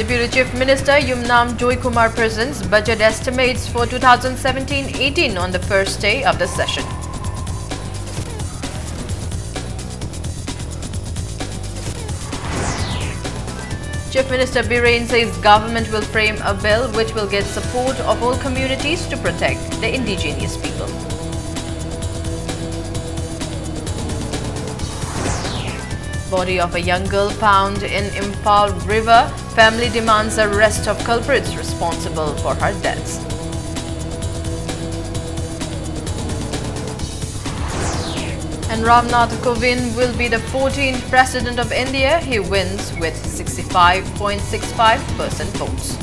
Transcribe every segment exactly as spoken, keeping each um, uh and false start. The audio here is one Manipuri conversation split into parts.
Deputy Chief Minister Yumnam Joykumar presents budget estimates for two thousand seventeen eighteen on the first day of the session. Chief Minister Biren says government will frame a bill which will get support of all communities to protect the indigenous people. Body of a young girl found in Imphal River. Family demands arrest of culprits responsible for her death. And Ramnath Kovind will be the fourteenth President of India. He wins with sixty-five point six five percent votes.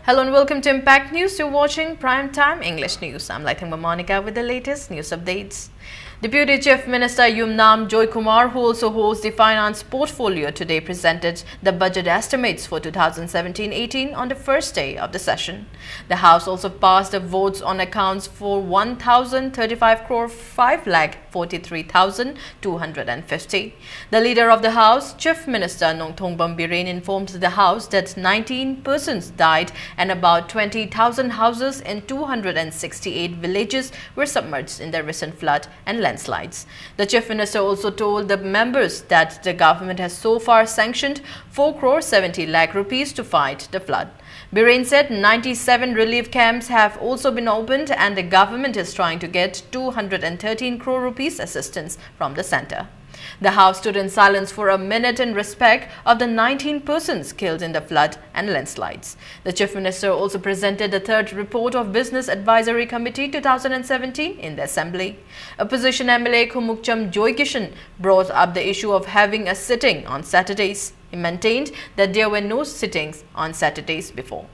Hello and welcome to Impact News. You're watching Prime Time English News. I'm Laithangba Monica with the latest news updates. Deputy Chief Minister Yumnam Joykumar, who also holds the finance portfolio, today presented the budget estimates for two thousand seventeen eighteen on the first day of the session. The House also passed the votes on accounts for one thousand thirty-five crore five lakh forty-three thousand two hundred and fifty. The leader of the House, Chief Minister Nongthombam Biren, informed the House that nineteen persons died and about twenty thousand houses in two hundred and sixty-eight villages were submerged in the recent flood and landslides. The Chief Minister also told the members that the government has so far sanctioned four crore seventy lakh rupees to fight the flood. Biren said ninety-seven relief camps have also been opened and the government is trying to get two hundred and thirteen crore rupees assistance from the center. The House stood in silence for a minute in respect of the nineteen persons killed in the flood and landslides. The Chief Minister also presented the third report of Business Advisory Committee two thousand and seventeen in the Assembly. Opposition M L A Khumukcham Joykishan brought up the issue of having a sitting on Saturdays. He maintained that there were no sittings on Saturdays before.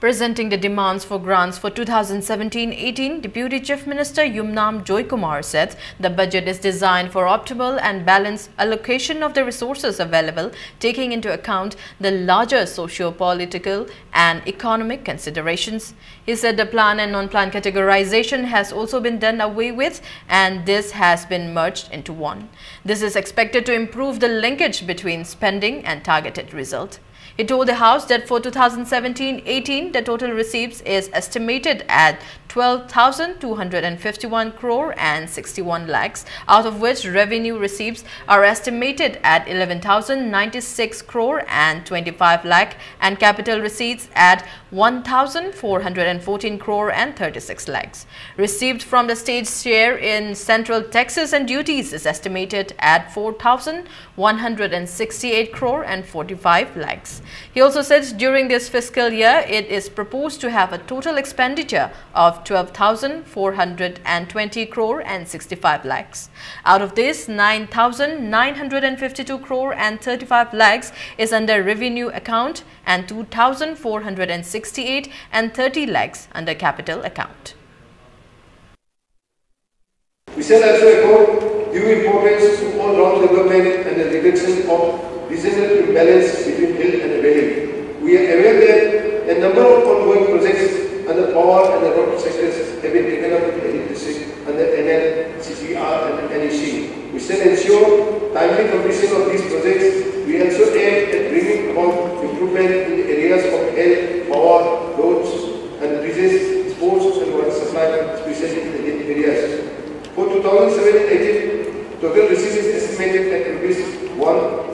Presenting the demands for grants for two thousand seventeen eighteen, Deputy Chief Minister Yumnam Joykumar said the budget is designed for optimal and balanced allocation of the resources available, taking into account the larger socio-political and economic considerations. He said the plan and non-plan categorization has also been done away with, and this has been merged into one. This is expected to improve the linkage between spending and targeted result. He told the House that for two thousand seventeen eighteen, the total receipts is estimated at twelve thousand two hundred fifty-one crore and sixty-one lakhs, out of which revenue receipts are estimated at eleven thousand ninety-six crore and twenty-five lakh, and capital receipts at one thousand four hundred fourteen crore and thirty-six lakhs. Received from the state's share in central taxes and duties is estimated at four thousand one hundred sixty-eight crore and forty-five lakhs. He also said during this fiscal year, it is proposed to have a total expenditure of twelve thousand four hundred twenty crore and sixty-five lakhs. Out of this, nine thousand nine hundred fifty-two crore and thirty-five lakhs is under revenue account and two thousand four hundred sixty-eight and thirty lakhs under capital account. We shall also accord due importance to all-round development and the reduction of regional imbalance between hill and valley. We are aware that a number of ongoing projects under power and the road sectors have been taken up in the district under N L C P R and N E C. We shall ensure timely completion of these projects. We also aim at bringing about improvement in the areas of health, power, roads and bridges, sports and water supply, especially in the hill areas. For two thousand seventeen eighteen, total receipt is estimated at rupees one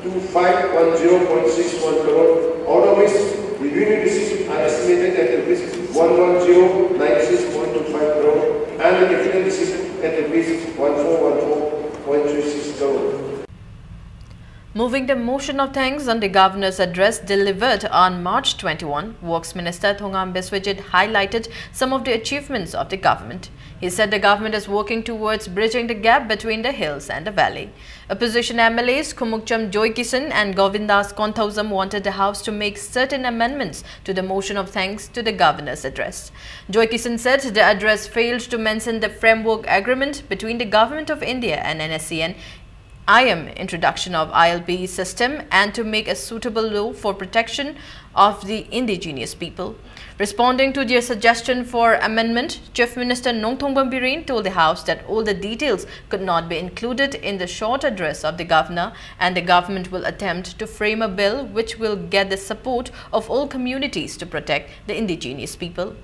two five one zero point six one crore, out of which revenue receipts are estimated at rupees one one zero nine six point two five crore and the capital receipts at rupees one four one four point three six crore. Moving the motion of thanks on the governor's address delivered on March twenty-one, Works Minister Thongam Biswajit highlighted some of the achievements of the government. He said the government is working towards bridging the gap between the hills and the valley. Opposition M L As Khumukcham Joykisan and Govindas Konthoujam wanted the House to make certain amendments to the motion of thanks to the governor's address. Joykisan said the address failed to mention the framework agreement between the Government of India and N S C N I M, introduction of I L P system, and to make a suitable law for protection of the indigenous people. Responding to their suggestion for amendment, Chief Minister Nongthombam Biren told the House that all the details could not be included in the short address of the governor, and the government will attempt to frame a bill which will get the support of all communities to protect the indigenous people.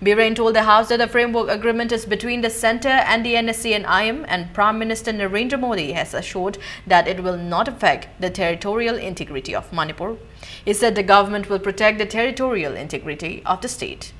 Biren told the House that the framework agreement is between the centre and the N S C N I M, and Prime Minister Narendra Modi has assured that it will not affect the territorial integrity of Manipur. He said the government will protect the territorial integrity of the state.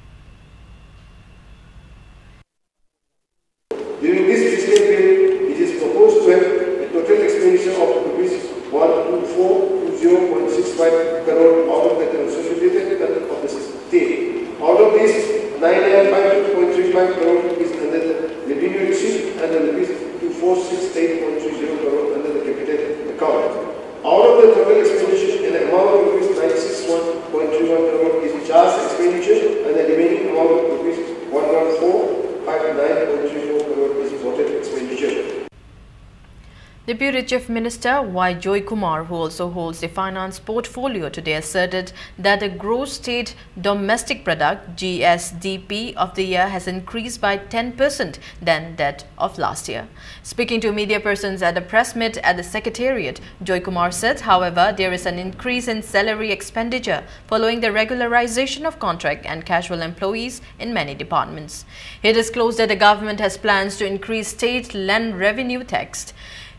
During this fiscal period, it is proposed to have a total expenditure of rupees one two four two zero point six five crore out of the consolidated budget of the state. Out of this, nine nine five two point three five crore is under the revenue receipt and the rupees two four six eight point three zero crore under the capital account. Out of the total expenditure, an amount of rupees nine six one point three one crore is charge expenditure and the remaining amount of rupees one one four five nine point three zero crore is voted expenditure. Deputy Chief Minister Y Joy Kumar, who also holds the finance portfolio, today asserted that the gross state domestic product, G S D P, of the year has increased by ten percent than that of last year. Speaking to media persons at a press meet at the Secretariat, Joy Kumar said, however, there is an increase in salary expenditure following the regularization of contract and casual employees in many departments. He disclosed that the government has plans to increase state land revenue tax.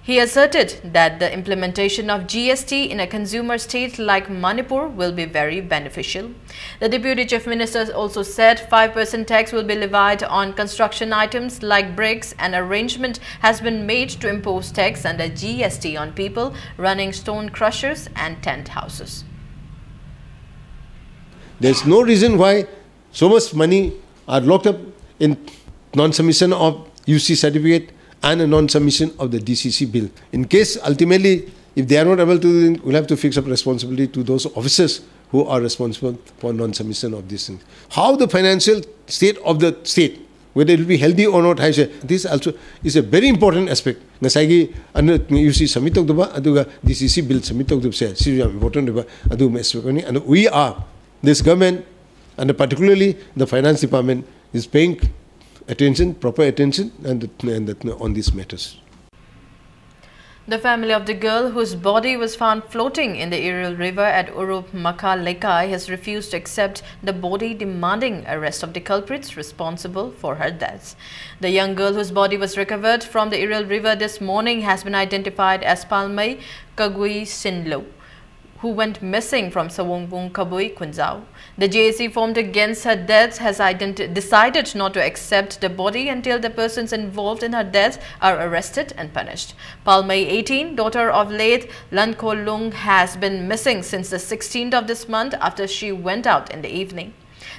He asserted that the implementation of G S T in a consumer state like Manipur will be very beneficial. The Deputy Chief Minister also said five percent tax will be levied on construction items like bricks. An arrangement has been made to impose tax under G S T on people running stone crushers and tent houses. There's no reason why so much money are locked up in non-submission of U C certificate and a non-submission of the D C C bill. In case ultimately, if they are not able to, then we'll have to fix up responsibility to those officers who are responsible for non-submission of this thing. How the financial state of the state, whether it will be healthy or not, ꯍꯥꯏꯁꯦ, this also is a very important aspect. ꯉꯁꯥꯏꯒꯤ ꯑꯅ U C submit ꯇꯧꯗꯕ ꯑꯗꯨꯒ D C C bill submit ꯇꯧꯗꯕꯁꯦ ꯁꯤꯁꯨ ꯌꯥꯝ important ꯑꯣꯏꯕ ꯑꯗꯨꯒꯨꯝꯕ aspect ꯑꯃꯅꯤ꯫ And we are, this government, and particularly the finance department, is paying attention, proper attention, and, and on these matters. The family of the girl whose body was found floating in the Iril River at Urup Makha Lekai has refused to accept the body, demanding arrest of the culprits responsible for her death. The young girl whose body was recovered from the Iril River this morning has been identified as Palmei Kagui Sinlo, who went missing from Sawongbung Kabui Khunjao. The J A C formed against her death has ident- decided not to accept the body until the persons involved in her death are arrested and punished. Palmei, eighteen, daughter of late Lankho Lung, has been missing since the sixteenth of this month after she went out in the evening.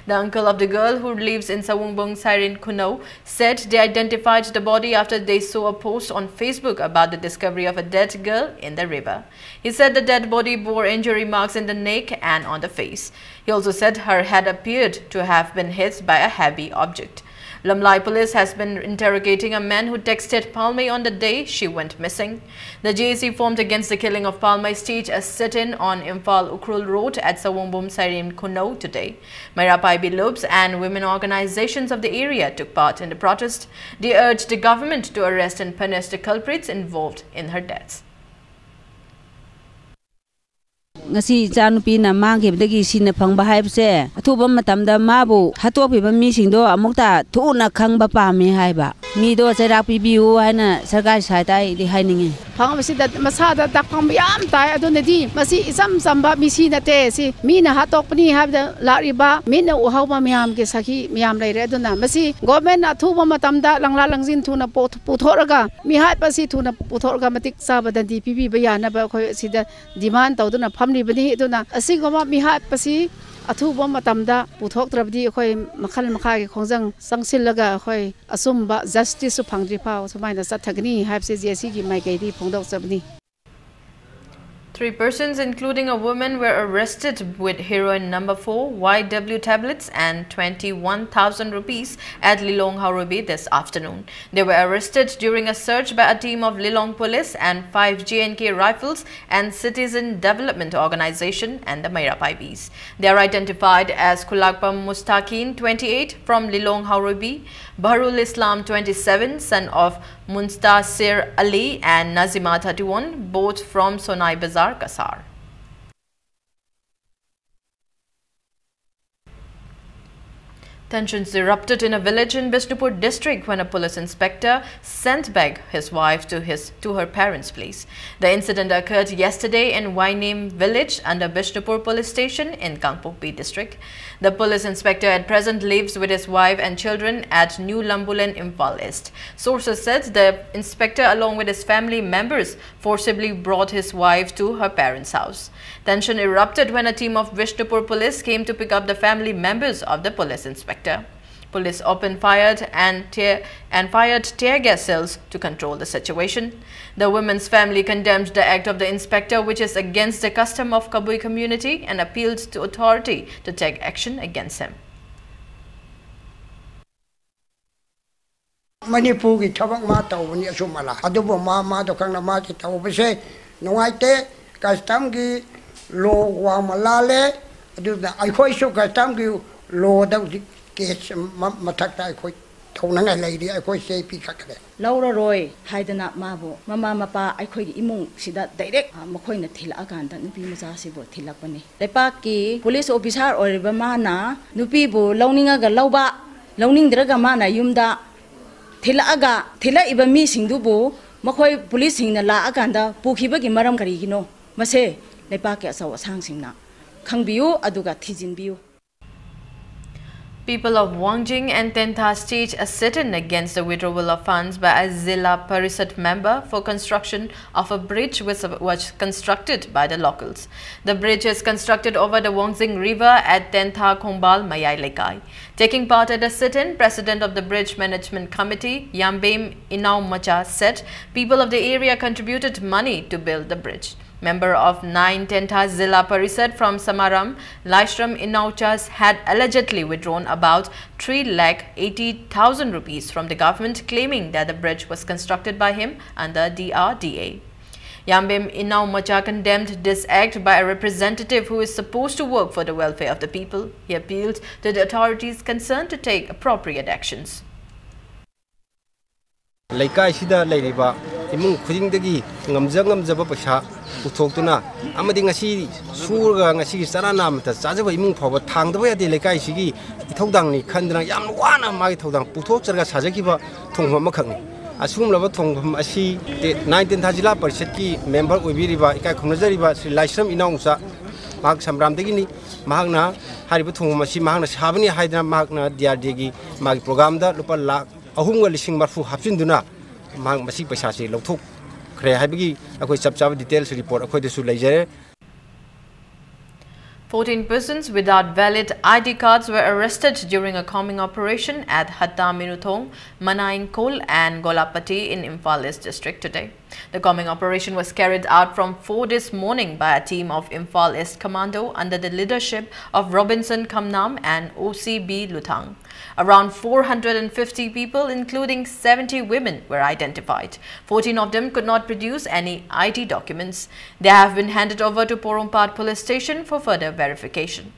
The uncle of the girl, who lives in Sawongbung Sairin Khunou, said they identified the body after they saw a post on Facebook about the discovery of a dead girl in the river. He said the dead body bore injury marks in the neck and on the face. He also said her head appeared to have been hit by a heavy object. Lamlai police has been interrogating a man who texted Palmei on the day she went missing. The J A C formed against the killing of Palmei staged a sit-in on Imphal Ukhrul Road at Sawongbung Sairin Khunou today. Meira Paibi Lobs and women organizations of the area took part in the protest. They urged the government to arrest and punish the culprits involved in her death. ꯉꯁꯤ ꯏꯆꯥꯅꯨꯄꯤꯅ ꯃꯥꯡꯈꯤꯕꯗꯒꯤ ꯁꯤꯅ ꯐꯪꯕ ꯍꯥꯏꯕꯁꯦ, ꯑꯊꯨꯕ ꯃꯇꯝꯗ ꯃꯥꯕꯨ ꯍꯥꯠꯇꯣꯛꯄꯤꯕ ꯃꯤꯁꯤꯡꯗꯣ ꯑꯃꯨꯛꯇ ꯊꯨꯅ ꯈꯪꯕ ꯄꯥꯝꯃꯤ ꯍꯥꯏꯕ꯫ ꯃꯤꯗꯣ ꯆꯩꯔꯥꯛ ꯄꯤꯕꯤꯌꯨ ꯍꯥꯏꯅ ꯁꯔꯀꯥꯔꯒꯤ ꯁꯥꯏꯠꯇ ꯑꯩꯗꯤ ꯍꯥꯏꯅꯤꯡꯉꯤ꯫ ꯐꯪꯕꯁꯤꯗ ꯃꯁꯥꯗ ꯗꯥꯛꯐꯝ ꯌꯥꯝ ꯇꯥꯏ꯫ ꯑꯗꯨꯅꯗꯤ ꯃꯁꯤ ꯏꯆꯝ ꯆꯝꯕ ꯃꯤꯁꯤ ꯅꯠꯇꯦ꯫ ꯁꯤ ꯃꯤꯅ ꯍꯥꯠꯇꯣꯛꯄꯅꯤ ꯍꯥꯏꯕꯗ ꯂꯥꯛꯂꯤꯕ ꯃꯤꯠꯅ ꯎꯍꯧꯕ ꯃꯌꯥꯝꯒꯤ ꯁꯥꯈꯤ ꯃꯌꯥꯝ ꯂꯩꯔꯦ꯫ ꯑꯗꯨꯅ ꯃꯁꯤ ꯒꯣꯔꯃꯦꯟꯅ ꯑꯊꯨꯕ ꯃꯇꯝꯗ ꯂꯪꯂꯥ ꯂꯪꯖꯤꯟ ꯊꯨꯅ ꯄꯣ-, ꯄꯨꯊꯣꯛꯂꯒ ꯃꯤꯍꯥꯠꯄꯁꯤ ꯊꯨꯅ ꯄꯨꯊꯣꯛꯂꯒ ꯃꯇꯤꯛ ꯆꯥꯕ ꯗꯟꯗꯤ ꯄꯤꯕꯤꯕ ꯌꯥꯅꯕ ꯑꯩꯈꯣꯏ ꯁꯤꯗ ꯗꯤꯃꯥꯟ ꯇꯧꯗꯨꯅ ꯐꯝꯂꯤꯕꯅꯤ꯫ ꯑꯗꯨꯅ ꯑꯁꯤꯒꯨꯝꯕ ꯃꯤꯍꯥꯠꯄꯁꯤ ꯑꯊꯨꯕ ꯃꯇꯝꯗ ꯄꯨꯊꯣꯛꯇ꯭ꯔꯕꯗꯤ ꯑꯩꯈꯣꯏ ꯃꯈꯜ ꯃꯈꯥꯒꯤ ꯈꯣꯡꯖꯪ ꯆꯪꯁꯤꯜꯂꯒ ꯑꯩꯈꯣꯏ ꯑꯆꯨꯝꯕ ꯖꯁꯇꯤꯁꯁꯨ ꯐꯪꯗ꯭ꯔꯤ ꯐꯥꯎ ꯁꯨꯃꯥꯏꯅ ꯆꯠꯊꯒꯅꯤ ꯍꯥꯏꯕꯁꯤ ꯖꯦ ꯑꯦ ꯁꯤꯒꯤ ꯃꯥꯏꯀꯩꯗꯒꯤ ꯐꯣꯡꯗꯣꯛꯆꯕꯅꯤ꯫ Three persons, including a woman, were arrested with heroin number four Y W tablets and twenty-one thousand rupees at Lilong Haorubi this afternoon. They were arrested during a search by a team of Lilong police and five J and K rifles and Citizen Development Organization and the Meira Paibis. They are identified as Khulakpam Mustakin, twenty-eight, from Lilong Haorubi, Baharul Islam, twenty-seven, son of Munstasir Ali, and Nazima, thirty-one, both from Sonai Bazar, Kasar. Tensions erupted in a village in Bishnupur district when a police inspector sent back his wife to his, to her parents' place. The incident occurred yesterday in Wainim village under Bishnupur police station in Kangpokpi district. The police inspector at present lives with his wife and children at New Lambulen, Imphal East. Sources said the inspector, along with his family members, forcibly brought his wife to her parents' house. Tension erupted when a team of Vishnupur police came to pick up the family members of the police inspector. Police opened fire and tear, and fired tear gas shells to control the situation. The woman's family condemned the act of the inspector, which is against the custom of Kabui community, and appealed to authority to take action against him. ꯃꯅꯤꯄꯨꯔꯒꯤ ꯊꯕꯛ ꯃꯥ ꯇꯧꯕꯅꯤ ꯑꯆꯨꯝ ꯑꯔꯥꯟ꯫ ꯑꯗꯨꯕꯨ ꯃꯥ, ꯃꯥꯗꯣ ꯈꯪꯅ ꯃꯥꯒꯤ ꯇꯧꯕꯁꯦ ꯅꯨꯡꯉꯥꯏꯇꯦ꯫ ꯀꯁꯇꯝꯒꯤ ꯂꯣ ꯋꯥꯡꯃ ꯂꯥꯜꯂꯦ꯫ ꯑꯗꯨꯅ ꯑꯩꯈꯣꯏꯁꯨ ꯀꯁꯇꯝꯒꯤ ꯂꯣꯗ ꯍꯧꯖꯤꯛ ꯀꯦꯁ ꯃ-, ꯃꯊꯛꯇ ꯑꯩꯈꯣꯏ ꯇꯧꯅꯉꯥꯏ ꯂꯩꯔꯤ꯫ ꯑꯩꯈꯣꯏ ꯆꯦ ꯄꯤꯈꯠꯈ꯭ꯔꯦ꯫ ꯂꯧꯔꯔꯣꯏ ꯍꯥꯏꯗꯅ ꯃꯥꯕꯨ ꯃꯃꯥ ꯃꯄꯥ ꯑꯩꯈꯣꯏꯒꯤ ꯏꯃꯨꯡꯁꯤꯗ ꯗꯥꯏꯔꯦꯛ, ꯑ, ꯃꯈꯣꯏꯅ ꯊꯤꯜꯂꯛꯑꯀꯥꯟꯗ ꯅꯨꯄꯤ ꯃꯆꯥꯁꯤꯕꯨ ꯊꯤꯜꯂꯛꯄꯅꯤ꯫ ꯂꯩꯄꯥꯛꯀꯤ ꯄꯨꯂꯤꯁ ꯑꯣꯐꯤꯁꯥꯔ ꯑꯣꯏꯔꯤꯕ ꯃꯥꯅ ꯅꯨꯄꯤꯕꯨ ꯂꯧꯅꯤꯡꯉꯒ ꯂꯧꯕ, ꯂꯧꯅꯤꯡꯗ꯭ꯔꯒ ꯃꯥꯅ ꯌꯨꯝꯗ ꯊꯤꯜꯂꯛꯑꯒ, ꯊꯤꯜꯂꯛꯏꯕ ꯃꯤꯁꯤꯡꯗꯨꯕꯨ ꯃꯈꯣꯏ ꯄꯨꯂꯤꯁꯁꯤꯡꯅ ꯂꯥꯛꯑꯀꯥꯟꯗ ꯄꯨꯈꯤꯕꯒꯤ ꯃꯔꯝ ꯀꯔꯤꯒꯤꯅꯣ? ꯃꯁꯦ ꯂꯩꯄꯥꯛꯀꯤ ꯑꯆꯧ ꯑꯁꯥꯡꯁꯤꯡꯅ ꯈꯪꯕꯤꯌꯨ, ꯑꯗꯨꯒ ꯊꯤꯖꯤꯟꯕꯤꯌꯨ꯫ People of Wangjing and Tentha staged a sit-in against the withdrawal of funds by a Zilla Parishad member for construction of a bridge which was constructed by the locals. The bridge is constructed over the Wangjing River at Tentha Khongbal Mayai Leikai. Taking part at the sit-in, President of the Bridge Management Committee, Yambem Inau Macha, said people of the area contributed money to build the bridge. Member of nine Tentha Zilla Parishad from Samaram, Laishram Inauchas, had allegedly withdrawn about three lakh eighty thousand rupees from the government, claiming that the bridge was constructed by him under D R D A. Yambem Inau Macha condemned this act by a representative who is supposed to work for the welfare of the people. He appealed to the authorities concerned to take appropriate actions. ꯂꯩꯀꯥꯏꯁꯤꯗ ꯂꯩꯔꯤꯕ ꯏꯃꯨꯡ ꯈꯨꯗꯤꯡꯗꯒꯤ ꯉꯝꯖ ꯉꯝꯖꯕ ꯄꯩꯁꯥ ꯄꯨꯊꯣꯛꯇꯨꯅ ꯑꯃꯗꯤ ꯉꯁꯤ ꯁꯨꯔꯒ ꯉꯁꯤꯒꯤ ꯆꯔꯥ ꯅꯥꯝꯃꯇ ꯆꯥꯖꯕ ꯏꯃꯨꯡ ꯐꯥꯎꯕ ꯊꯥꯡꯗꯕ ꯌꯥꯗꯦ꯫ ꯂꯩꯀꯥꯏꯁꯤꯒꯤ ꯏꯊꯧꯗꯥꯡꯅꯤ ꯈꯟꯗꯅ ꯌꯥꯝꯅ ꯋꯥꯅ ꯃꯥꯒꯤ ꯊꯧꯗꯥꯡ ꯄꯨꯊꯣꯛꯆꯔꯒ ꯁꯥꯖꯈꯤꯕ ꯊꯣꯡꯐꯝ ꯑꯃꯈꯛꯅꯤ꯫ ꯑꯁꯤꯒꯨꯝꯂꯕ ꯊꯣꯡꯐꯝ ꯑꯁꯤ ꯇꯦ-, ꯅꯥꯏꯟ ꯇꯦꯟꯊꯥ ꯖꯤꯂꯥ ꯄꯔꯤꯁꯠꯀꯤ ꯃꯦꯝꯕꯔ ꯑꯣꯏꯕꯤꯔꯤꯕ ꯏꯀꯥꯏ ꯈꯨꯝꯅꯖꯔꯤꯕ ꯁ꯭ꯔꯤ ꯂꯥꯏꯁ꯭ꯔꯝ ꯏꯅꯥꯎꯆꯥ, ꯃꯍꯥꯛ ꯁꯝꯕ꯭ꯔꯥꯝꯗꯒꯤꯅꯤ꯫ ꯃꯍꯥꯛꯅ ꯍꯥꯏꯔꯤꯕ ꯊꯣꯡꯐꯝ ꯑꯁꯤ ꯃꯍꯥꯛꯅ ꯁꯥꯕꯅꯤ ꯍꯥꯏꯗꯅ ꯃꯍꯥꯛꯅ ꯗꯤ ꯑꯥꯔ ꯗꯤꯒꯤ ꯃꯥꯒꯤ ꯄ꯭ꯔꯣꯒ꯭ꯔꯥꯝꯗ ꯂꯨꯄꯥ ꯂꯥꯈ ꯑꯍꯨꯝꯒ ꯂꯤꯁꯤꯡ ꯃꯔꯤꯐꯨ ꯍꯥꯞꯆꯤꯟꯗꯨꯅ ꯃꯍꯥꯛ ꯃꯁꯤ ꯄꯩꯁꯥꯁꯤ ꯂꯧꯊꯣꯛꯈ꯭ꯔꯦ ꯍꯥꯏꯕꯒꯤ ꯑꯩꯈꯣꯏ ꯆꯞ ꯆꯥꯕ ꯗꯤꯇꯦꯜꯁ ꯔꯤꯄꯣꯔꯠ ꯑꯩꯈꯣꯏꯗꯁꯨ ꯂꯩꯖꯔꯦ꯫ Fourteen persons without valid I D cards were arrested during a combing operation at Hatta Minuthong, Manaingkol and Golapati in Imphal East District today. The combing operation was carried out from four this morning by a team of Imphal East Commando under the leadership of Robinson Khamnam and O C B Luthang. Around four hundred and fifty people, including seventy women, were identified. Fourteen of them could not produce any I D documents. They have been handed over to Porompat Police Station for further verification.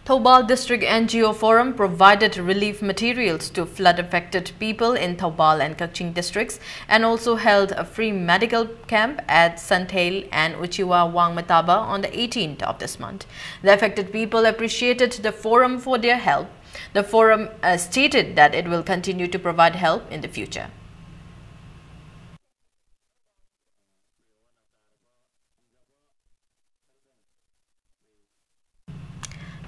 Thoubal District N G O Forum provided relief materials to flood affected people in Thoubal and Kakching districts and also held a free medical camp at Santheil and Uchiwa Wangmataba on the eighteenth of this month. The affected people appreciated the forum for their help. The forum uh, stated that it will continue to provide help in the future.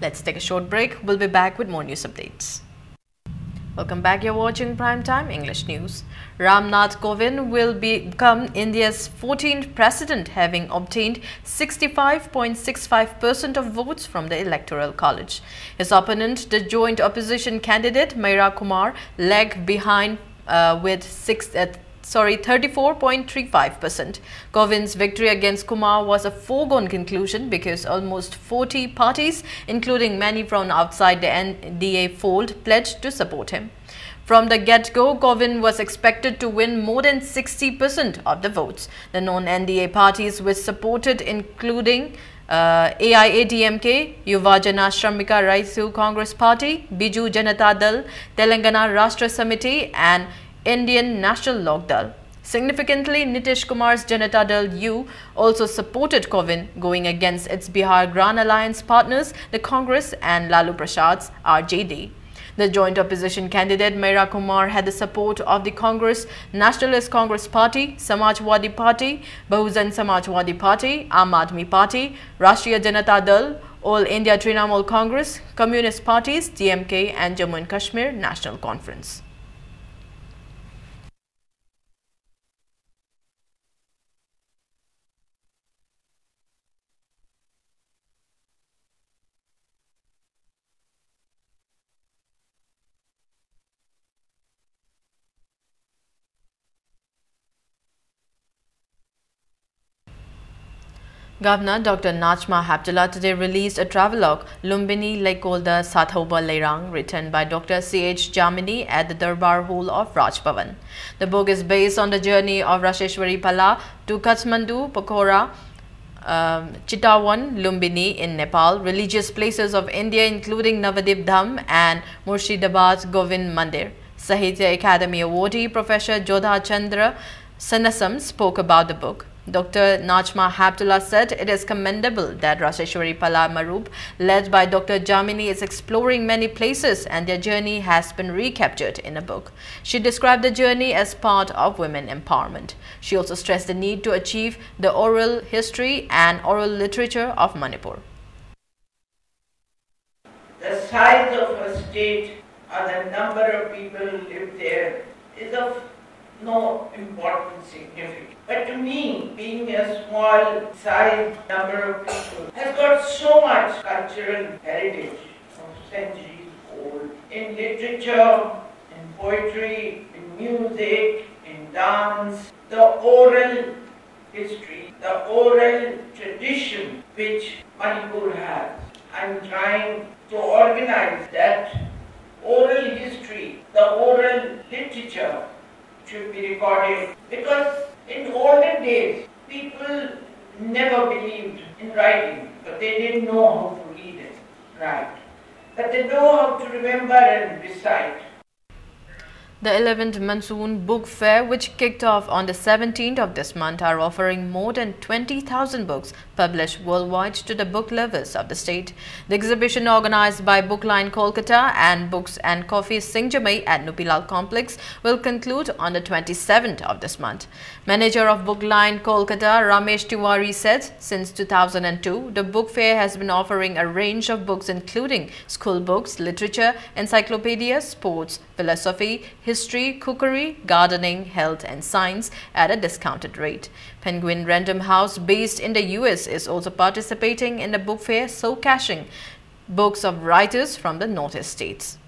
Let's take a short break. We'll be back with more news updates. Welcome back. You're watching Prime Time English News. Ram Nath Kovind will become India's fourteenth president, having obtained sixty-five point six five percent of votes from the Electoral College. His opponent, the joint opposition candidate Meira Kumar, lagged behind uh, with six, uh, sorry, thirty-four point three five percent. Kovind's victory against Kumar was a foregone conclusion because almost forty parties, including many from outside the N D A fold, pledged to support him. From the get-go, Kovind was expected to win more than sixty percent of the votes. The non-N D A parties were supported, including uh, A I A D M K, Yuvajana Shramika Raisu Congress Party, Biju Janata Dal, Telangana Rashtra Samiti, and Indian National Lok Dal. Significantly, Nitish Kumar's Janata Dal U also supported Kovind, going against its Bihar Grand Alliance partners, the Congress, and Lalu Prasad's R J D. The joint opposition candidate Meira Kumar had the support of the Congress, Nationalist Congress Party, Samajwadi Party, Bahujan Samajwadi Party, Aam Aadmi Party, Rashtriya Janata Dal, All India Trinamool Congress, Communist Parties, D M K, and Jammu and Kashmir National Conference. Governor Doctor Najma Heptulla today released a travelogue, Lumbini Leikolda Sathouba Leirang, written by Doctor C H Jamini at the Durbar Hall of Raj Bhavan. The book is based on the journey of Rajeshwari Pala to Kathmandu, Pokhara, um, Chitwan, Lumbini in Nepal, religious places of India including Navadvip Dham and Murshidabad's Govind Mandir. Sahitya Akademi awardee Professor Jodha Chandra Sanasam spoke about the book. Doctor Najma Heptulla said it is commendable that Rajeshwari Pala Marup, led by Doctor Jamini, is exploring many places and their journey has been recaptured in a book. She described the journey as part of women empowerment. She also stressed the need to achieve the oral history and oral literature of Manipur. The size of a state or the number of people who live there is of no important significance. But to me, being a small size number of people has got so much cultural heritage of centuries old in literature, in poetry, in music, in dance, the oral history, the oral tradition which Manipur has. I'm trying to organize that oral history, the oral literature should be recorded, because in olden days people never believed in writing, but they didn't know how to read and write. But they know how to remember and recite. The eleventh Monsoon Book Fair, which kicked off on the seventeenth of this month, are offering more than twenty thousand books published worldwide to the book lovers of the state. The exhibition, organized by Bookline Kolkata and Books and Coffee Singjamei at Nupilal Complex, will conclude on the twenty-seventh of this month. Manager of Bookline Kolkata, Ramesh Tiwari, said since two thousand two, the book fair has been offering a range of books including school books, literature, encyclopedias, sports, philosophy, history, cookery, gardening, health, and science at a discounted rate. Penguin Random House, based in the U S, is also participating in the book fair, showcasing books of writers from the Northeast states.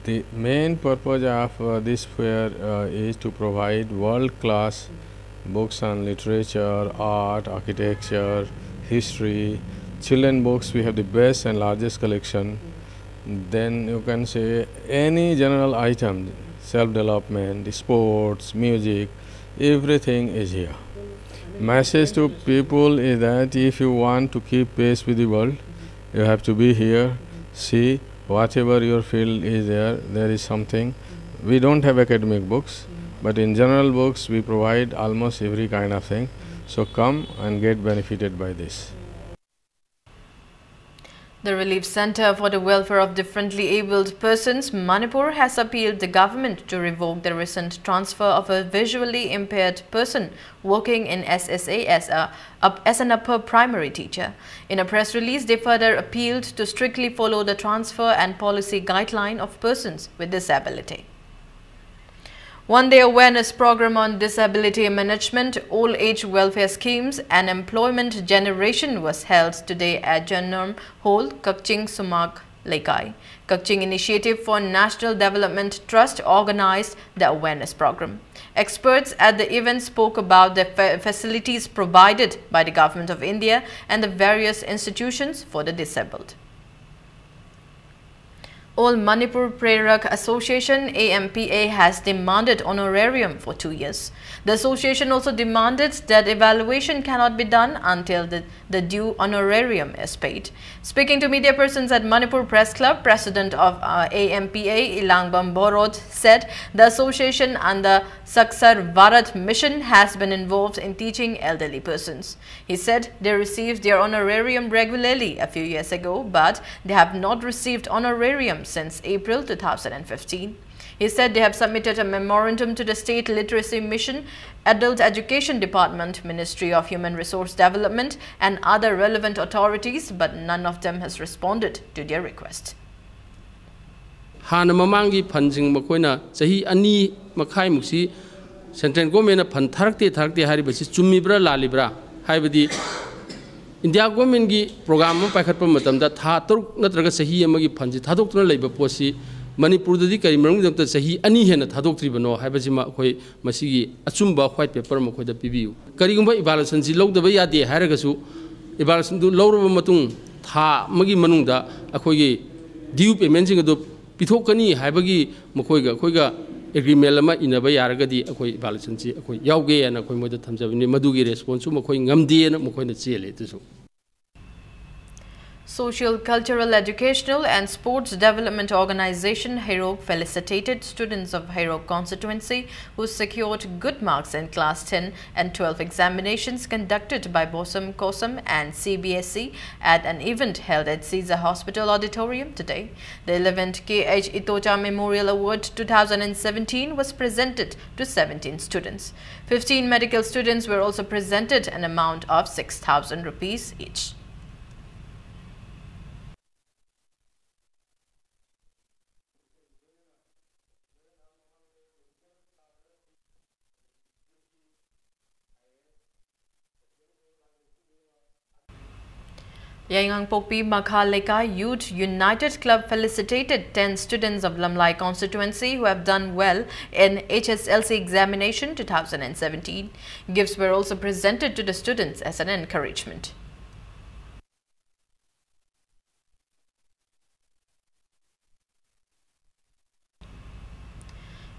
The main purpose of uh, this fair uh, is to provide world class books on literature, art, architecture, history. Children books, we have the best and largest collection. Then you can say any general item, self development, sports, music, Everything is here. Message to people is that if you want to keep pace with the world, you have to be here, see whatever your field is there, there is something. We don't have academic books, but in general books we provide almost every kind of thing. So come and get benefited by this. The Relief Centre for the Welfare of Differently Abled Persons, Manipur, has appealed the government to revoke the recent transfer of a visually impaired person working in S S A as, a, as an upper primary teacher. In a press release, they further appealed to strictly follow the transfer and policy guideline of persons with disability. One day awareness program on disability management, old age welfare schemes, and employment generation was held today at Janam Hall, Kakching Sumak Leikai. Kakching Initiative for National Development Trust organized the awareness program. Experts at the event spoke about the fa- facilities provided by the Government of India and the various institutions for the disabled. All Manipur Prerak Association, A M P A, has demanded honorarium for two years. The association also demanded that evaluation cannot be done until the, the due honorarium is paid. Speaking to media persons at Manipur Press Club, president of uh, A M P A, Ilangbam Borot, said the association and the Saksar Bharat Mission has been involved in teaching elderly persons. He said they received their honorarium regularly a few years ago, but they have not received honorarium since April two thousand fifteen. He said they have submitted a memorandum to the State Literacy Mission, Adult Education Department, Ministry of Human Resource Development, and other relevant authorities, but none of them has responded to their request. ꯍꯥꯟꯅ ꯃꯃꯥꯡꯒꯤ ꯐꯟꯁꯤꯡ ꯃꯈꯣꯏꯅ ꯆꯍꯤ ꯑꯅꯤ ꯃꯈꯥꯏꯃꯨꯛꯁꯤ ꯁꯦꯟꯇ꯭ꯔꯦꯜ ꯒꯣꯔꯃꯦꯟꯅ ꯐꯟ ꯊꯥꯔꯛꯇꯦ ꯊꯥꯔꯛꯇꯦ ꯍꯥꯏꯔꯤꯕꯁꯤ ꯆꯨꯝꯃꯤꯕ꯭ꯔꯥ ꯂꯥꯜꯂꯤꯕ꯭ꯔꯥ ꯍꯥꯏꯕꯗꯤ ꯏꯟꯗꯤꯌꯥ ꯒꯣꯔꯃꯦꯟꯒꯤ ꯄ꯭ꯔꯣꯒ꯭ꯔꯥꯝ ꯑꯃ ꯄꯥꯏꯈꯠꯄ ꯃꯇꯝꯗ ꯊꯥ ꯇꯔꯨꯛ ꯅꯠꯇ꯭ꯔꯒ ꯆꯍꯤ ꯑꯃꯒꯤ ꯐꯟꯁꯤ ꯊꯥꯗꯣꯛꯇꯨꯅ ꯂꯩꯕ ꯄꯣꯠꯁꯤ ꯃꯅꯤꯄꯨꯔꯗꯗꯤ ꯀꯔꯤ ꯃꯔꯝꯒꯤꯗꯃꯛꯇ ꯆꯍꯤ ꯑꯅꯤ ꯍꯦꯟꯅ ꯊꯥꯗꯣꯛꯇ꯭ꯔꯤꯕꯅꯣ ꯍꯥꯏꯕꯁꯤꯃ ꯑꯩꯈꯣꯏ ꯃꯁꯤꯒꯤ ꯑꯆꯨꯝꯕ ꯋꯥꯏꯠ ꯄꯦꯄꯔ ꯑꯃ ꯑꯩꯈꯣꯏꯗ ꯄꯤꯕꯤꯌꯨ꯫ ꯀꯔꯤꯒꯨꯝꯕ ꯏꯚꯥꯂꯨꯁꯟꯁꯤ ꯂꯧꯗꯕ ꯌꯥꯗꯦ ꯍꯥꯏꯔꯒꯁꯨ ꯏꯚꯥꯂꯨꯁꯟꯗꯨ ꯂꯧꯔꯕ ꯃꯇꯨꯡ ꯊꯥ ꯑꯃꯒꯤ ꯃꯅꯨꯡꯗ ꯑꯩꯈꯣꯏꯒꯤ ꯗ꯭ꯌꯨ ꯄꯦꯃꯦꯟꯁꯤꯡ ꯑꯗꯨ ꯄꯤꯊꯣꯛꯀꯅꯤ ꯍꯥꯏꯕꯒꯤ ꯃꯈꯣꯏꯒ ꯑꯩꯈꯣꯏꯒ ꯑꯦꯒ꯭ꯔꯤꯃꯦꯟ ꯑꯃ ꯏꯅꯕ ꯌꯥꯔꯒꯗꯤ ꯑꯩꯈꯣꯏ ꯏꯚꯥꯂꯨꯁꯟꯁꯤ ꯑꯩꯈꯣꯏ ꯌꯥꯎꯒꯦꯅ ꯑꯩꯈꯣꯏ ꯃꯣꯏꯗ ꯊꯝꯖꯕꯅꯤ꯫ ꯃꯗꯨꯒꯤ ꯔꯦꯁꯄꯣꯟꯁꯁꯨ ꯃꯈꯣꯏ ꯉꯝꯗꯦꯅ ꯃꯈꯣꯏꯅ ꯆꯦꯜꯂꯤ꯫ ꯑꯗꯨꯁꯨ Social Cultural Educational and Sports Development Organization Heirok felicitated students of Heirok constituency who secured good marks in class ten and twelve examinations conducted by BOSAM, COSAM and C B S E at an event held at Caesar Hospital Auditorium today. The eleventh K H Itocha Memorial Award two thousand and seventeen was presented to seventeen students. Fifteen medical students were also presented an amount of six thousand rupees each. Yaingangpokpi Makha Lekai Youth United Club felicitated ten students of Lamlai constituency who have done well in H S L C examination two thousand and seventeen. Gifts were also presented to the students as an encouragement.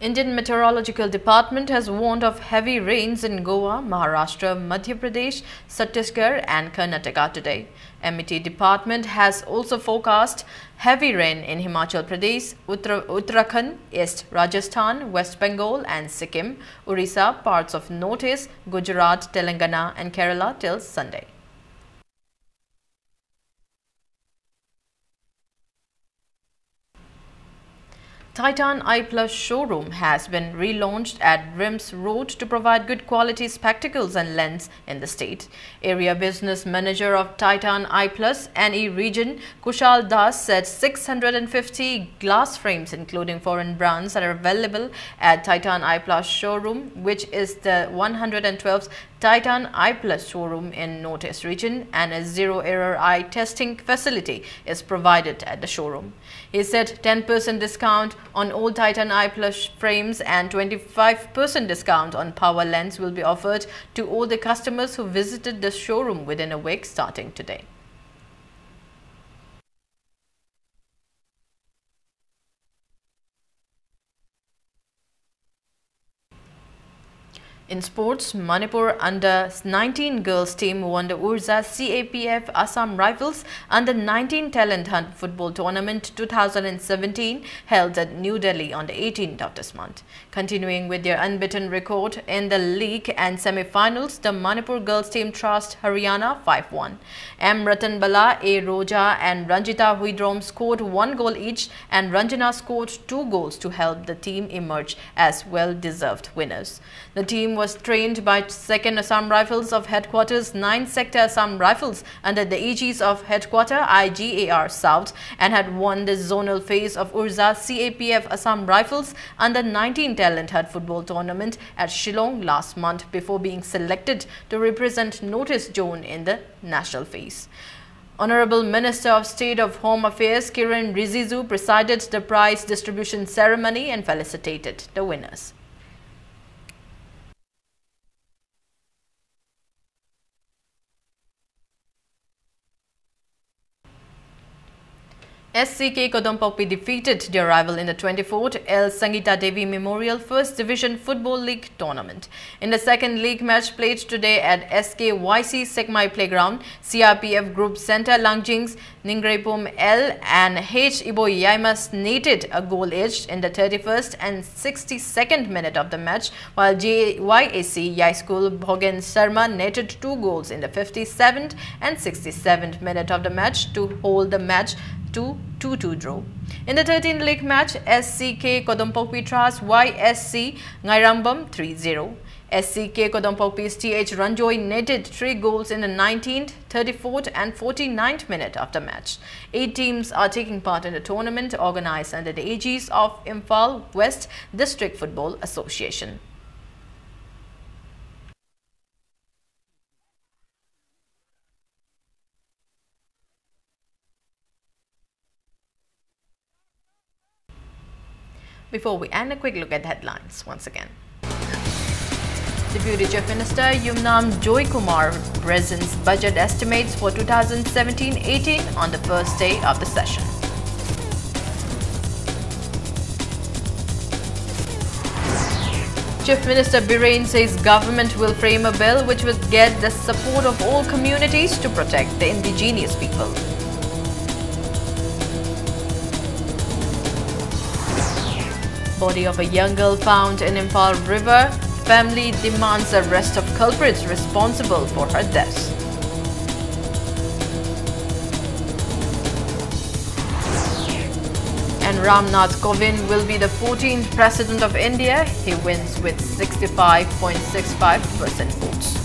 Indian Meteorological Department has warned of heavy rains in Goa, Maharashtra, Madhya Pradesh, Chhattisgarh and Karnataka today. M E T department has also forecast heavy rain in Himachal Pradesh, Uttar-, Uttarakhand, East Rajasthan, West Bengal and Sikkim, Orissa, parts of Northeast, Gujarat, Telangana and Kerala till Sunday. Titan Eye Plus showroom has been relaunched at RIMS Road to provide good quality spectacles and lens in the state. Area business manager of Titan Eye Plus, N E region, Kushal Das, said six hundred and fifty glass frames, including foreign brands, are available at Titan Eye Plus showroom, which is the one hundred and twelfth Titan Eye Plus showroom in Northeast region, and a zero error eye testing facility is provided at the showroom. He said ten percent discount on all Titan Eye Plus frames and twenty-five percent discount on power lens will be offered to all the customers who visited the showroom within a week starting today. In sports, Manipur under nineteen girls team won the Urja C A P F Assam Rifles under nineteen Talent Hunt Football Tournament two thousand seventeen, held at New Delhi on the eighteenth of this month. Continuing with their unbeaten record in the league and semi-finals, the Manipur girls team thrashed Haryana five one. M Ratanbala, A Roja and Ranjita Huidrom scored one goal each, and Ranjana scored two goals to help the team emerge as well-deserved winners. The team was trained by Second Assam Rifles of Headquarters nine Sector Assam Rifles under the aegis of Headquarter I G A R South and had won the zonal phase of Urja C A P F Assam Rifles under nineteen Talent Hunt Football Tournament at Shillong last month before being selected to represent North East Zone in the national phase. Honorable Minister of State of Home Affairs Kiren Rijiju presided the prize distribution ceremony and felicitated the winners. S C K Kodompokpi defeated their rival in the twenty-fourth L Sangeeta Devi Memorial First Division Football League tournament. In the second league match played today at S K Y C Sekmai Playground, C R P F Group Center Langjing's Ningrepum L and H Ibo Yaimas netted a goal each in the thirty-first and sixty-second minute of the match, while J Y A C Yaischool Bhogen Sharma netted two goals in the fifty-seventh and sixty-seventh minute of the match to hold the match to two two draw. In the thirteenth league match, S C K Kodompokpi thrashed Y S C Ngairambam three zero. S C K Kodompokpi's T H Ranjoy netted three goals in the nineteenth, thirty-fourth and forty-ninth minute of the match. Eight teams are taking part in the tournament organized under the aegis of Imphal West District Football Association. Before we end, a quick look at the headlines once again. Deputy Chief Minister Yumnam Joy Kumar presents budget estimates for two thousand seventeen eighteen on the first day of the session. Chief Minister Biren says government will frame a bill which would get the support of all communities to protect the indigenous people. Body of a young girl found in Imphal River. Family demands arrest of culprits responsible for her death. And Ram Nath Kovind will be the fourteenth President of India. He wins with sixty-five point six five percent votes.